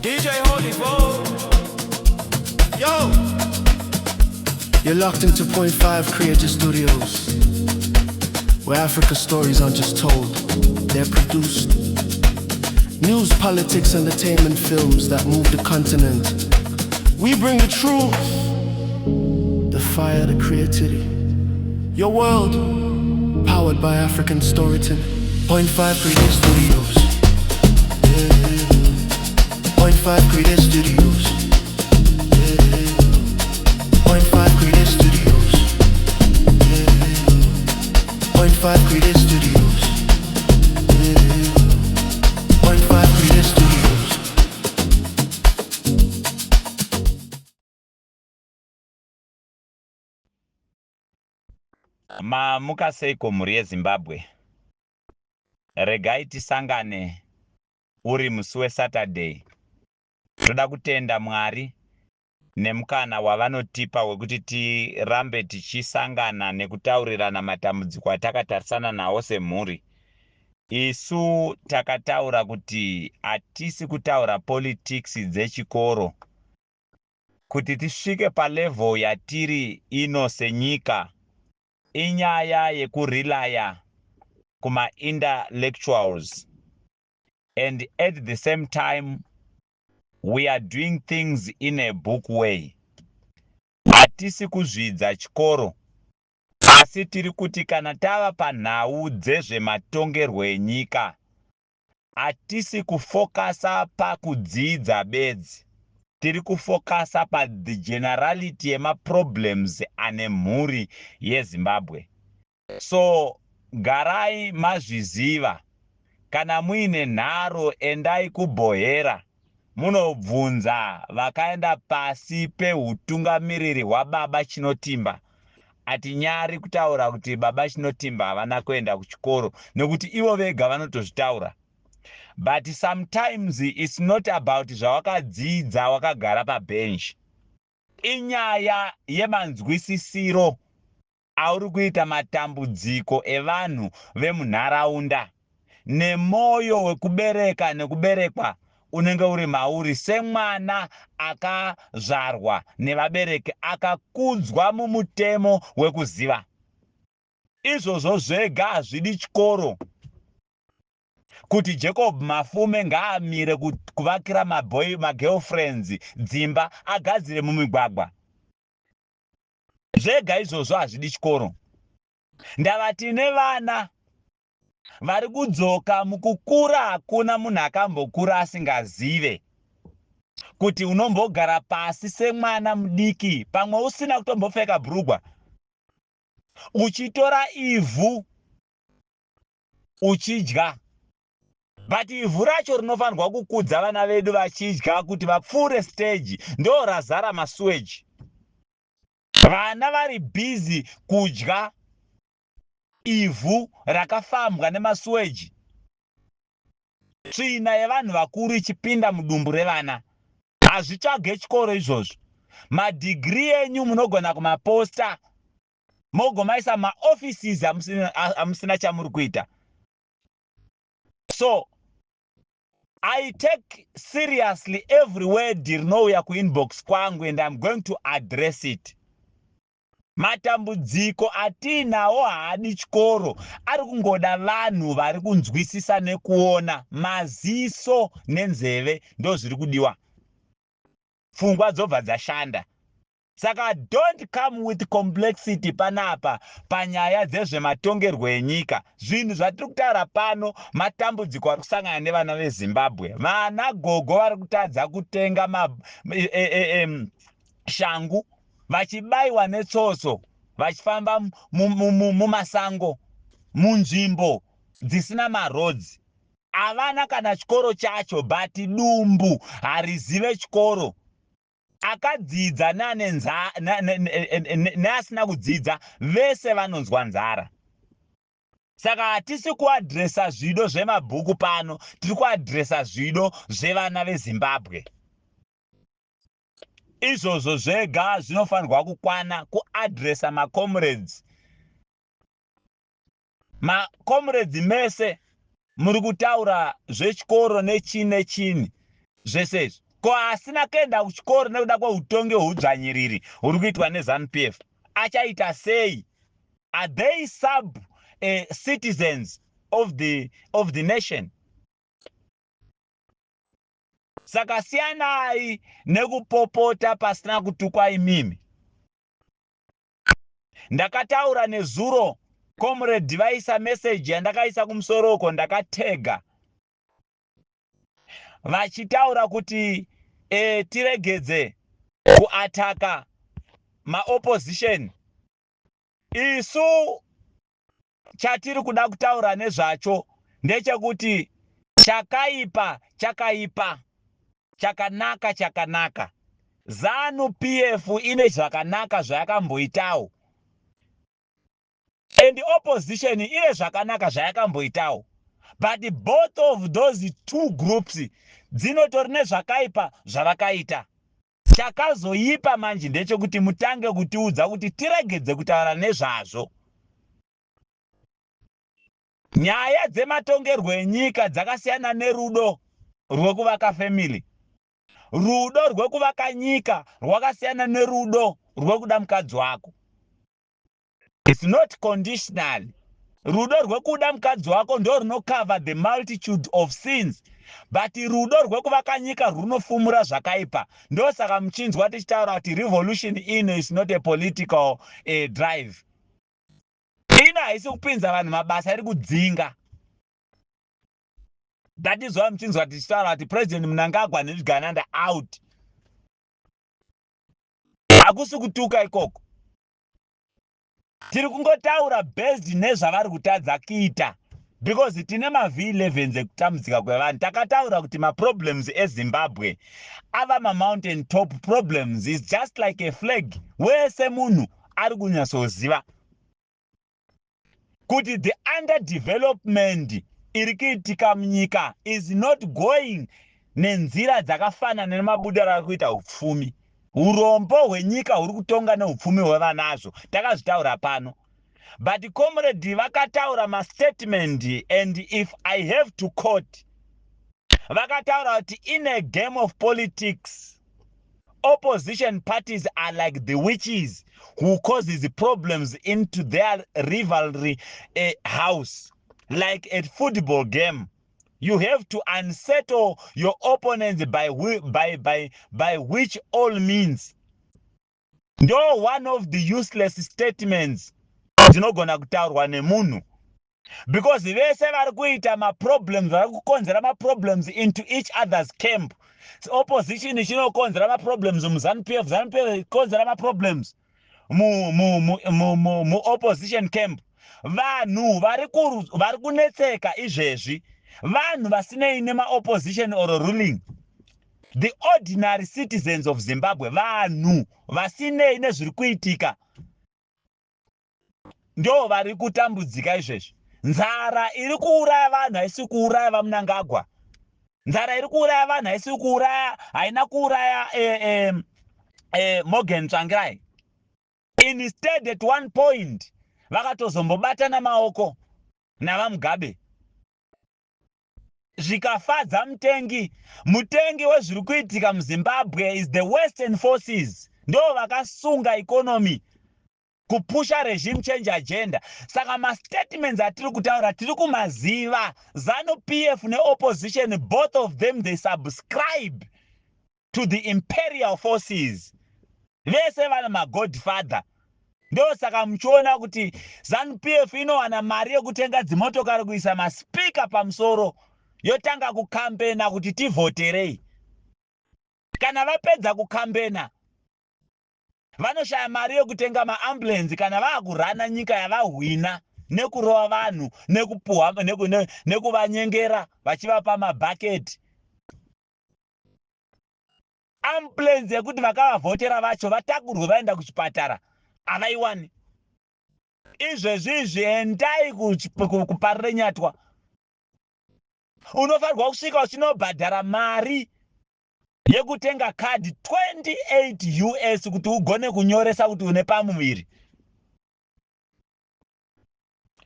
DJ Holy Bo. Yo! You're locked into Point 5 Creative Studios, where Africa stories aren't just told, they're produced. News, politics, entertainment films that move the continent. We bring the truth, the fire, the creativity. Your world, powered by African storytelling. Point 5 Creative Studios. Yeah. Point 5 Creative Studios. Yeah. Point 5 Creative Studios. Yeah. Point 5 Creative Studios. Yeah. Point 5 Creative Studios. Mamuka seiko mhuri yeZimbabwe? Regai tisangane uri musi weSaturday. Toda kutenda Mwari nemukana wavanotipa wekuti tirambe tichisangana nekutaurirana matambudziko atakatarisana nawo semhuri. Isu takataura kuti hatisi kutaura politics dzechikoro kuti tisvike palevel yatiri ino senyika. Inyaya yekurelaya kuma-intellectuals, and at the same time we are doing things in a book way. Hatisi kuzvidza chikoro, asi tiri kuti kana tava panhau dzezvematongerwo enyika, hatisi kufokasa pakudzidza bedzi, tiri kufokasa pathe generality yemaproblems ane mhuri yeZimbabwe. So garai mazviziva, kana muine nharo endai kuBhohera munobvunza vakaenda pasi peutungamiriri hwababa Chinotimba. Hatinyari kutaura kuti baba Chinotimba havana kuenda kuchikoro, nekuti ivo vega vanotozvitaura. But sometimes it's not about zvawakadzidza wakagara pabhenji, inyaya yemanzwisisiro auri kuita matambudziko evanhu vemunharaunda nemwoyo wekubereka nekuberekwa unenge uri mauri semwana akazvarwa nevabereki akakudzwa mumutemo wekuziva. Izvozvo zvega hazvidi chikoro kuti Jacob Mafume ngaamire kuvakira magirlfriends dzimba agadzire mumigwagwa. Zvega izvozvo hazvidi chikoro. Ndava tine vana vari kudzoka mukukura, hakuna munhu akambokura asingazive kuti unombogara pasi semwana mudiki, pamwe usina kutombopfeka bhurugwa, uchitora ivhu uchidya. But ivhu racho rinofanirwa kukudza vana vedu vachidya kuti vapfuure stage ndo razara masewage. Vana vari busy kudya ivhu rakafambwa nemasewage, tsvina yevanhu vakuru ichipinda mudumbu revana. Hazvitsvage chikoro izvozvo. Madhigiri enyu munogona kumaposta mogomaisa maoffices amusina chamuri kuita. So I take seriously every word rinouya kuinbox kwangu, and I'm going to address it. Matambudziko atiinawo haadi chikoro, ari kungoda vanhu vari kunzwisisa nekuona. Maziso nenzeve ndo zviri kudiwa, pfungwa dzobva dzashanda. Saka don't come with complexity panapa panyaya dzezvematongerwo enyika. Zvinhu zvatiri kutaura pano matambudziko ari kusangana nevana veZimbabwe. Vana gogo vari kutadza kutenga shangu, vachibayiwa netsotso, vachifamba mumasango, munzvimbo dzisina maroads. Havana kana chikoro chacho, but dumbu harizive chikoro. Akadzidza neasina kudzidza vese vanonzwa nzara. Saka hatisi kuadhiresa zvido zvemabhuku pano, tiri kuadhiresa zvido zvevana veZimbabwe. Izvozvo zvega zvinofanirwa kukwana kuadhiresa macomrades. Macomrades mese muri kutaura zvechikoro nechii nechini, zvese izvi. Ko asina kuenda kuchikoro nekuda kweutongi hweudzvanyiriri huri kuitwa neZanu PF achaita sei? Are they sub citizens of the nation? Saka siyanai nekupopota pasina kutukwa imimi. Ndakataura nezuro, comrade vaisa meseji yandakaisa kumusoro uko, ndakatega vachitaura kuti tiregedze kuataka maopposition. Isu chatiri kuda kutaura nezvacho ndechekuti chakaipa chakaipa, chakanaka chakanaka. ZANU PF ine zvakanaka zvayakamboitawo and opposition ine zvakanaka zvayakamboitawo, but both of those two groups dzinotori nezvakaipa zvavakaita. Chakazoipa manje ndechekuti mutange kutiudza kuti tiregedze kutaura nezvazvo. Nyaya dzematongerwo enyika dzakasiyana nerudo rwekuvaka family. Rudo rwekuvaka nyika rwakasiyana nerudo rwekuda mukadzi wako. It's not conditional. Rudo rwekuda mukadzi wako ndo runocover the multitude of sins, but rudo rwekuvaka nyika runofumura zvakaipa. Ndosaka muchinzwa tichitaura kuti revolution ino is not a political drive. Ino haisi kupinza vanhu mabasa, iri kudzinga. That is why muchinzwa tichitaura kuti President Mnangagwa nezvigananda out. Hakusi kutuka ikoko, tiri kungotaura based nezvavari kutadza kuita, because tine maV11 ekutambudzika kwevanhu. Takataura kuti maproblems eZimbabwe ava mamountain top problems, is just like a flag. Wese munhu ari kunyatsoziva kuti the underdevelopment iri kuitika munyika is not going nenzira dzakafanana nemabudiro ari kuita upfumi. Urombo hwenyika huri kutonga neupfumi hwevanazvo, takazvitaura pano. But comrade vakataura mastatement, and if I have to quote, vakataura kuti in a game of politics, opposition parties are like the witches who causes problems into their rivalry house. Like a football game, you have to unsettle your opponents by which all means. Ndo one of the useless statements dzinogona kutaurwa nemunhu, because vese vari kuita maproblems, vari kukonzera maproblems into each other's camp. Opposition ichinokonzera maproblems muZANU PF, ZANU PF ikonzera maproblems muopposition camp. Vanhu vari kunetseka izvezvi vanhu vasinei nemaopposition or ruling, the ordinary citizens of Zimbabwe. Vanhu vasinei nezviri kuitika ndo vari kutambudzika izvezvi. Nzara iri kuuraya vanhu haisi kuuraya vaMnangagwa. Nzara iri kuuraya vanhu haisi kuuraya, haina kuuraya Morgan Tsvangirai. Instead, at one point vakatozombobatana maoko navaMugabe, zvikafadza mutengi. Mutengi wezviri kuitika muZimbabwe is the Western forces, ndo vakasunga economy kupusha regime change agenda. Saka mastatements atiri kutaura tiri kumaziva. ZANU PF neopposition, both of them, they subscribe to the imperial forces. Vese vane magodfather. Ndosaka muchiona kuti ZANU PF inowana mari yekutenga dzimotokari, kuisa maspika pamusoro, yotanga kukambena kuti tivhoterei. Kana vapedza kukambena, vanoshaya mari yekutenga maambulensi kana vaakurana nyika yavahwina nekurova vanhu, nekupuhwa, nekuvanyengera vachivapa mabhaketi. Ambulensi yekuti vakavavhotera vacho vatakurwe vaenda kuchipatara havaiwani. Izvezvi izvi endai kuParirenyatwa, unofanirwa kusvika uchinobhadhara mari yekutenga kadhi 28 US kuti ugone kunyoresa kuti une pamuviri.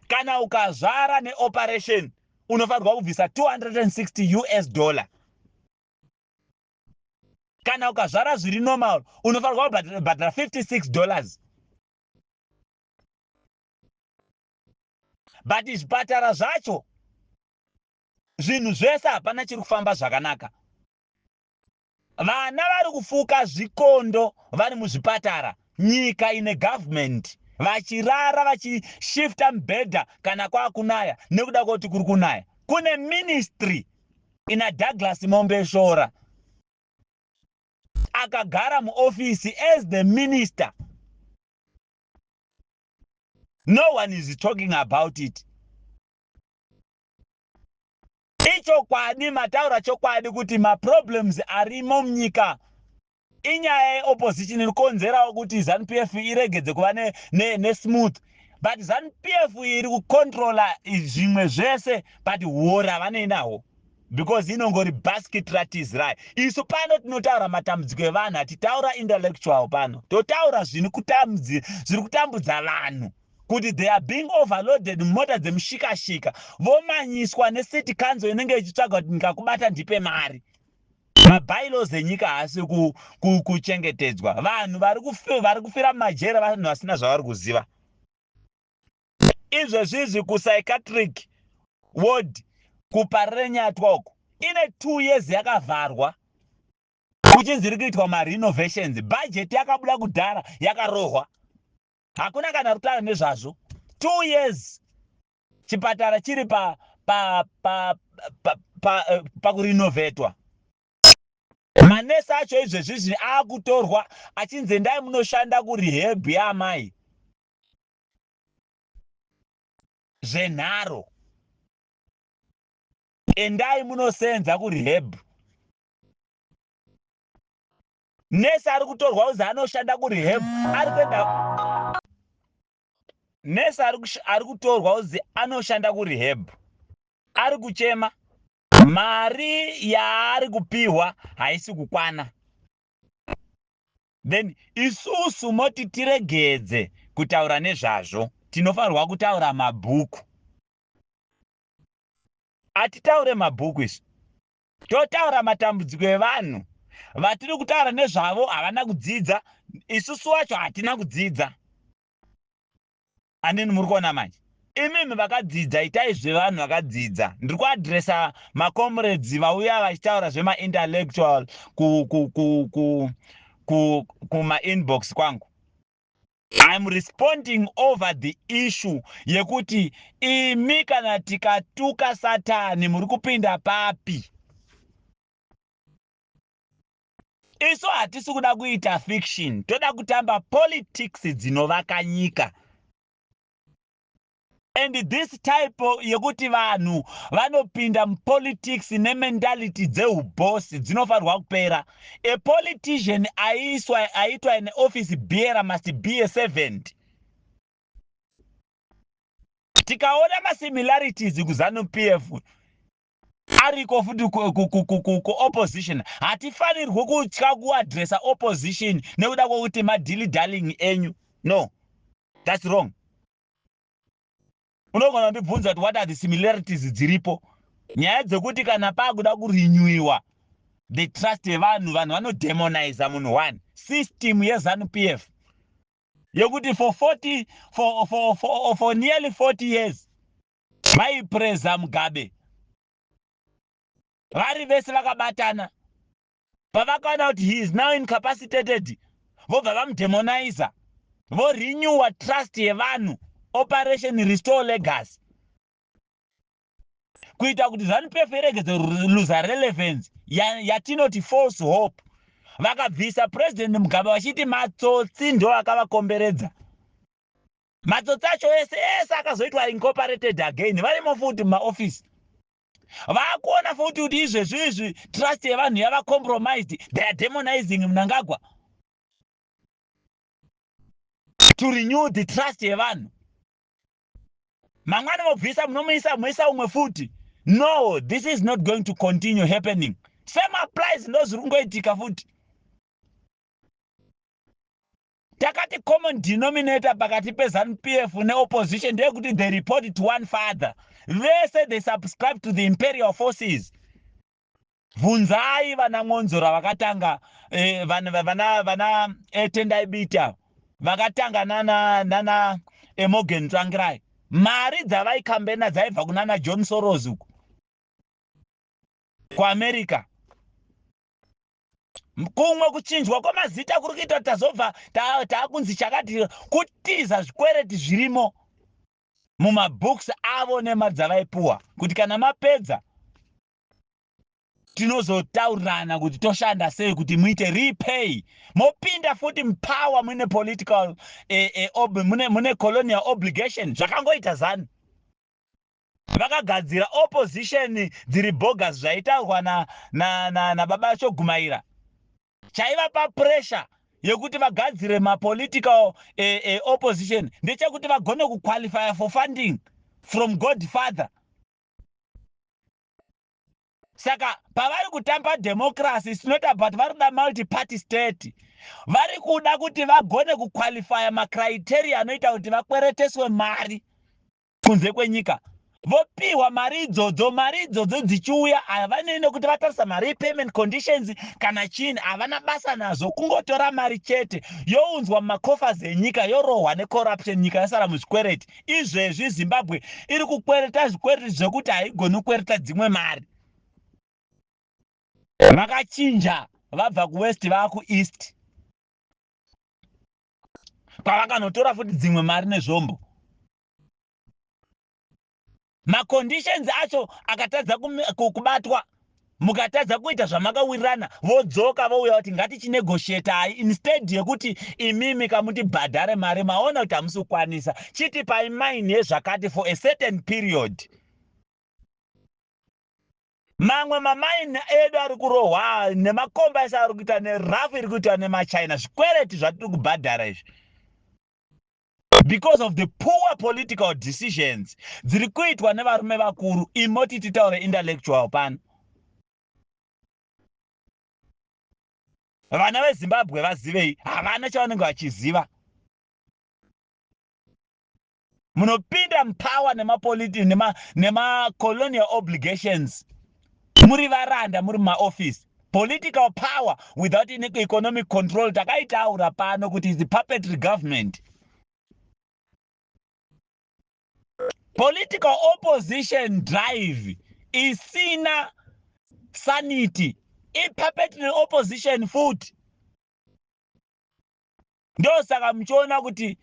Kana ukazvara neoperation, unofanirwa kubvisa 260 US dollar. Kana ukazvara zviri normal, unofanirwa kubhadhara $56. But zvipatara zvacho, zvinhu zvese, hapana chiri kufamba zvakanaka. Vana vari kufuka zvikondo vari muzvipatara. Nyika ine government vachirara vachishifta mubhedha kana kwakunaya nekuda kwekuti kuri kunaya. Kune ministry ina Douglas Mombeshora akagara muofisi as the minister. No one is talking about it. Ichokwadi, mataura chokwadi kuti maproblems arimo munyika inyaya yeopposition iri kukonzerawo kuti ZANU PF iregedze kuva nesmooth ne, but ZANU PF iri kucontrola zvimwe zvese, but huori havanei nahwo because inongori basket ratizirai. Isu pano tinotaura matambudziko evanhu, hatitaura intellectual pano. Totaura zviri kutambudza vanhu, kuti they are being overloaded mumota dzemushikashika, vomanyiswa necity council inenge ichitsvaga kuti ndikakubata ndipe mari. Mabylaws enyika haasi kuchengetedzwa. Vanhu vari kufira mumajera, vanhu vasina zvavari kuziva. Izvezvizvi kupsychiatric ward kuParirenyatwa uko ine 2 years yakavharwa, kuchinzi iri kuitwa marenovations. Bhajeti yakabuda kudhara, yakarohwa, hakuna kana rutaura nezvazvo. 2 years chipatara chiri pakurinovetwa. Pa, pa, pa manesi acho izvezvizvi aakutorwa achinzi endai munoshanda kurehab yaamai zvenharo, endai munosenza kurehab. Nesi ari kutorwa kuzi anoshanda kurehab, ari kuenda. Nesi ari kutorwa kuzi anoshanda kurehab, ari kuchema mari yaari kupiwa haisi kukwana. Then isusu moti tiregedze kutaura nezvazvo? Tinofanirwa kutaura mabhuku. Hatitaure mabhuku isu, totaura matambudziko evanhu. Vatiri kutaura nezvavo havana kudzidza, isusu wacho hatina kudzidza. Andini muri kuona manje, imimi vakadzidza, itai zvevanhu vakadzidza. Ndiri kuadresa macomrades vauya vachitaura zvemaintellectual kumainbox kwangu. I'm responding over the issue yekuti imi kana tikatuka Satani, muri kupinda papi? Isu hatisi kuda kuita fiction, toda kutamba politics dzinovaka nyika. And this type yekuti vanhu vanopinda mupolitics nementality dzeubosi dzinofanirwa kupera. A politician aiswa, aitwa an office bearer must be a servant. Tikaona masimilarities kuZANU PF, ariko futi kuopposition. Hatifanirwi kutya kuadresa opposition nekuda kwokuti madilly dallying enyu. No, that's wrong. Unogona kundibvunza kuti what are the similarities dziripo? Nyaya dzekuti kana paakuda kurenewiwa the trust yevanhu, vanhu vanodemoniza munhu one. System yeZANU PF yekuti for 40 for nearly 40 years vaipreza Mugabe vari vese vakabatana. Pavakaona kuti he is now incapacitated, vobva vamudemoniza, vorenewa trust yevanhu, Operation Restore Legacy, kuita kuti ZANU PF iregedze luza relevance yatinoti false hope. Vakabvisa President Mugabe vachiti matsotsi ndo akavakomberedza. Matsotsi acho ese ese akazoitwa incorporated again, varimo futi mumaofisi. Vaakuona futi kuti izvezvi izvi trust yevanhu yava compromised, they are demonizing Mnangagwa to renew the trust yevanhu. Mangwana mobvisa, munomuisa, moisa umwe futi. No, this is not going to continue happening. Same applies, ndo zviri kungoitika futi. Takati common denominator pakati peZANU PF neopposition ndeyekuti they report to one father vese, they subscribe to the imperial forces. Bvunzai vana Mwonzora vakatanga eh, vana, vana, vana eh, Tendai Biti ava vakatanga nana, nana eh, Morgan Tsvangirai. Mari dzavaikambena dzaibva kunana John Soros uku kuAmerica. Kumwe kuchinjwa kwemazita kuri kuita kuti tazobva taakunzi chakati kutiza zvikwereti zvirimo mumabooks avo nemari dzavaipuwa kuti kana mapedza tinozotaurirana kuti toshanda sei kuti muite repay mopinda futi mupower mune political eh, eh, ob, mune, mune colonial obligation zvakangoita zanu vakagadzira opposition dziri bogus zvaitaurwa nababa na, na, na baba chogumaira chaivapa pressure yekuti vagadzire mapolitical eh, eh, opposition ndechekuti vagone kuqualifya for funding from godfather Saka pavari kutamba democracy it's not about vari kuda multi party state. Vari kuda kuti vagone kuqualifya macriteria anoita kuti vakwereteswe mari kunze kwenyika. Vopiwa mari idzodzo, mari idzodzo dzichiuya havanei nekuti vatarisa marepayment conditions kana chini, havana basa nazvo, kungotora mari chete younzwa mumacoffers enyika yorohwa necorruption nyika yosara muzvikwereti. Izvezvi Zimbabwe iri kukwereta zvikwereti zvekuti haigoni kukwereta dzimwe mari. Vakachinja vabva kuwest vakueast kwavakanotora futi dzimwe mari nezvombo. Maconditions acho akatadza kubatwa mukatadza kuita zvamakawirirana vodzoka vouya kuti ngatichinegotiatai instead yekuti imimi kamutibhadhare mari maona kuti hamusi kukwanisa chitipai mine yezvakati for a certain period mamwe mamaini edu ari kurohwa nemakomba ese ari kuita nerafu iri kuitwa nemachina zvikwereti zvatiri kubhadhara izvi because of the poor political decisions dziri kuitwa nevarume vakuru imoti titaure intellectual pano vana vezimbabwe vazivei havana chavanenge vachiziva munopinda mupower nemapoliti nemacolonial nema obligations muri varanda muri mumaoffice political power without economic control takaitaura pano kuti is puppetry government political opposition drive isina sanity ipuppetry opposition futi Ndosaka muchiona kuti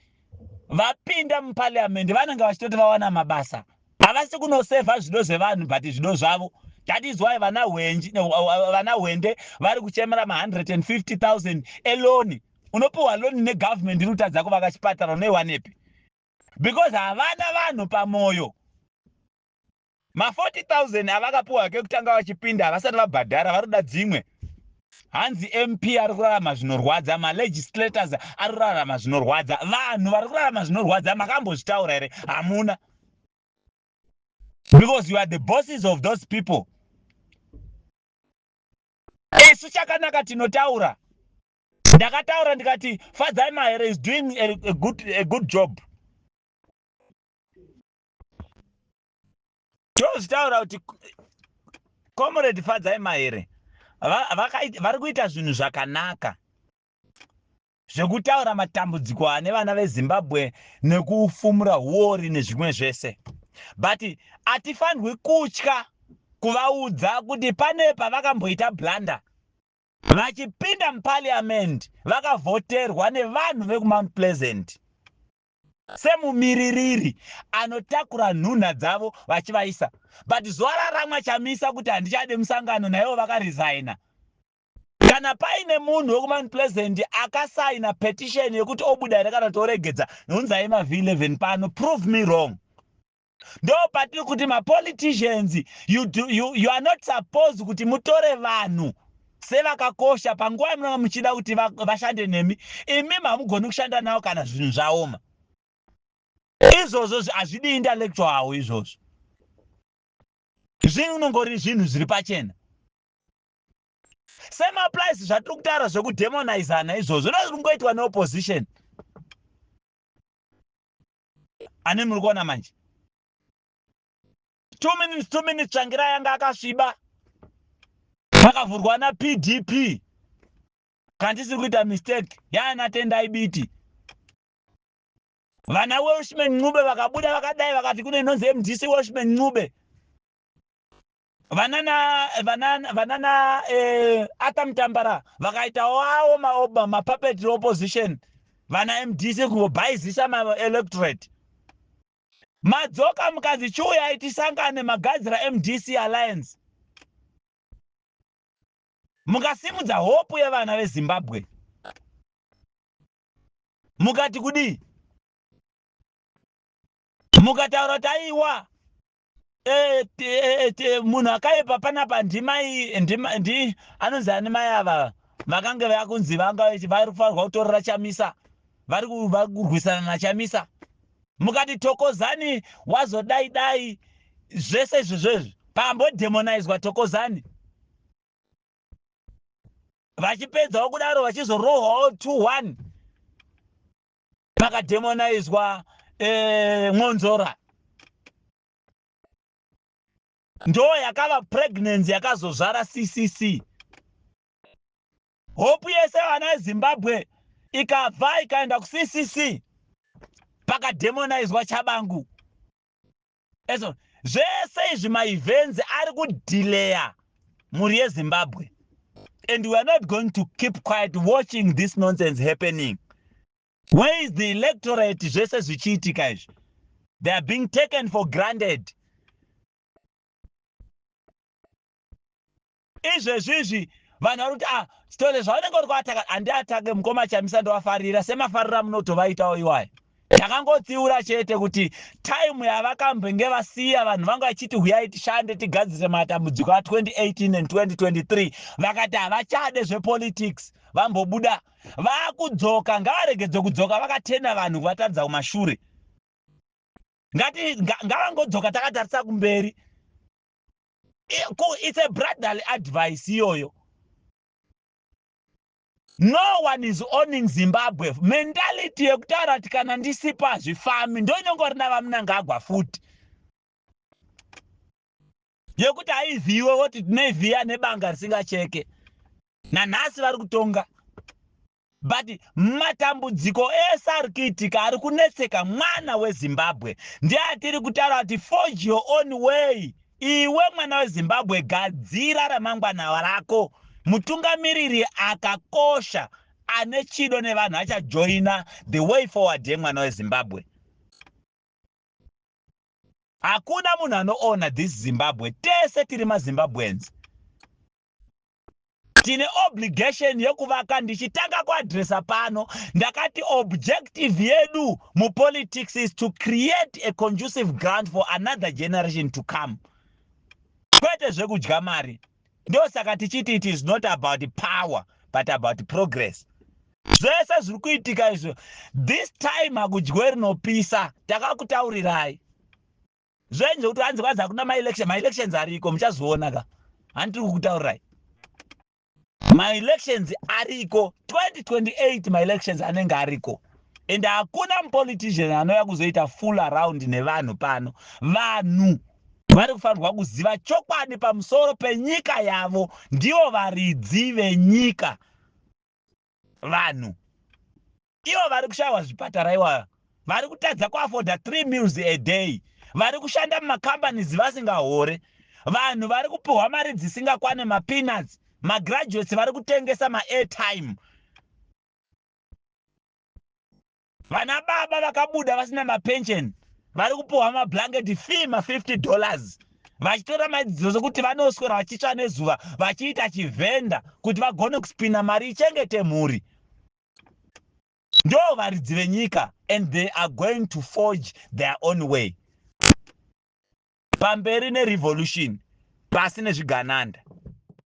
vapinda muparliament vanenge vachitoti vawana mabasa. Havasi kunosevha zvido zvevanhu but zvido zvavo. That is why vana Hwenji, vana Hwende vari kuchemera ma 150,000 eloni. Unopiwa loni negovernment iri kutadza kuvaka chipatara unoiwanepi? Because havana vanhu pamoyo. Ma 40000 avakapiwa kekutanga vachipinda havasati vabhadhara vari kuda dzimwe. Hanzi MP ari kurarama zvinorwadza, ma legislators ari kurarama zvinorwadza. Vanhu vari kurarama zvinorwadza makambozvitaura here? Hamuna. Because you are the bosses of those people. Isu chakanaka tinotaura. Ndakataura ndikati Fadzai Mahere is doing a good job. Tozvitaura kuti Comrade Fadzai Mahere vari kuita zvinhu zvakanaka zvekutaura matambudziko ane vana veZimbabwe nekufumura huori nezvimwe zvese but hatifanirwi kutya kuvaudza kuti pane pavakamboita blunder vachipinda muparliament vakavhoterwa nevanhu vekuMount Pleasant semumiririri anotakura nhunha dzavo vachivaisa but zuva raramwa Chamisa kuti handichade musangano naivo vakaresigna kana paine munhu wekuMount Pleasant akasaina petition yekuti obuda here kana kuti oregedza hunzai maV11 pano prove me wrong ndo patiri kuti mapoliticians you, do, you, you are not supposed kuti mutore vanhu sevakakosha panguva yamunenge muchida kuti vashande nemi imi hamugoni kushanda navo kana zvinhu zvaoma izvozvo hazvidi intellectual izvozvo zvinongori zvinhu zviri pachena same applies zvatiri kutaura zvekudemonizana izvozvo ndozviri kungoitwa neopposition ane muri kuona manje 2 minutes 2 minutes tsvangirai anga akasviba Pakavhurwa naPDP, kandisiri kuita mistake, yaana Tendai Biti, vana Welshman Ncube vakabuda vakadai, vakati kune inonzi MDC, Welshman Ncube, vanana Arthur Mutambara vakaitawo avo mapuppet opposition, vana MDC, kungobhaizisa maelectorate. Madzoka mukanzi chiuyai tisangane, magadzira MDC Alliance, mukasimudza hope yevana veZimbabwe. Mukati kudii? Mukataura kuti aiwa, munhu akaipa panapa ndimai, ndi anonzi ani, mai ava vakange vakunzi vanga vari kufanirwa kutorera Chamisa, vari kurwisana naChamisa. Mukati Thokozani wazodai dai, zvese izvozvezvi pambodemonizwa Thokozani, vachipedzawo kudaro vachizorohwawo 2-1. Pakademonizwa Mwonzora, ndo yakava pregnancy yakazozvara CCC. Hope yese vana veZimbabwe ikabva ikaenda kuCCC. Pakademonizwa Chabangu, eso zvese izvi maevents ari kudhileya mhuri yeZimbabwe, and we are not going to keep quiet watching this nonsense happening. Where is the electorate zvese zvichiitika izvi? They are being taken for granted. Izvezvizvi vanhu vari kuti, ah, Sithole zvavanenge uri kuataka. Handiatake mukoma Chamisa, ndovafarira semafariro amunotovaitawo iwayo. Takangotsiura chete kuti time yavakambenge vasiya vanhu vanga vachiti huyai tishande tigadzise matambudziko a2018 and 2023, vakati havachade zvepolitics, vambobuda, vaakudzoka. Ngavaregedze kudzoka vakatena vanhu kuvatadza kumashure. Ngati ngavangodzoka takatarisa kumberi. It's a brotherly advice iyoyo. No one is owning Zimbabwe. Mentality yekutaura kuti kana ndisipo hazvifambi ndo inongori navaMnangagwa futi, yekuti haivhiwe, woti tinoivhiya nebanga risingacheke. Nanhasi vari kutonga, but matambudziko ese ari kuitika, ari kunetseka mwana weZimbabwe, ndeatiri kutaura kuti forge your own way. Iwe mwana weZimbabwe, gadzira ramangwana rako. Mutungamiriri akakosha ane chido nevanhu achajoina the way forward yemwana weZimbabwe. Hakuna munhu anoona this Zimbabwe. Tese tiri maZimbabweans, tine obligation yekuvaka. Ndichitanga kuadresa pano ndakati objective yedu mupolitics is to create a conducive ground for another generation to come, kwete zvekudya mari. Ndosaka tichiti it is not about power but about progress. Zvese zviri kuitika izvo, this time hakudyiwe rinopisa. Takakutaurirai zvenje kuti hanzi kwanzi hakuna maelection. Maelections ariko, muchazoona ka. Handiri kukutaurirai, maelections ariko 2028. Maelections anenge ariko, and hakuna mupolitician anouya kuzoita fool around nevanhu pano. Vanhu vari kufanirwa kuziva chokwadi pamusoro penyika yavo. Ndivo varidzi venyika vanhu ivo. Vari kushayiwa zvipatara iwayo, vari kutadza kuafoda 3 meals a day, vari kushanda mumacompanies vasingahore, vanhu vari kupiwa mari dzisingakwane, mapeanuts, magraduates vari kutengesa maairtime, vana baba vakabuda vasina mapension vari kupiwa mablanket fee ma$50, vachitora maidzidzo sekuti vanoswera vachitsva nezuva vachiita chivhenda kuti vagone kuspina mari ichengete mhuri. Ndo varidzi venyika, and they are going to forge their own way. Pamberi nerevolution, pasi nezvigananda.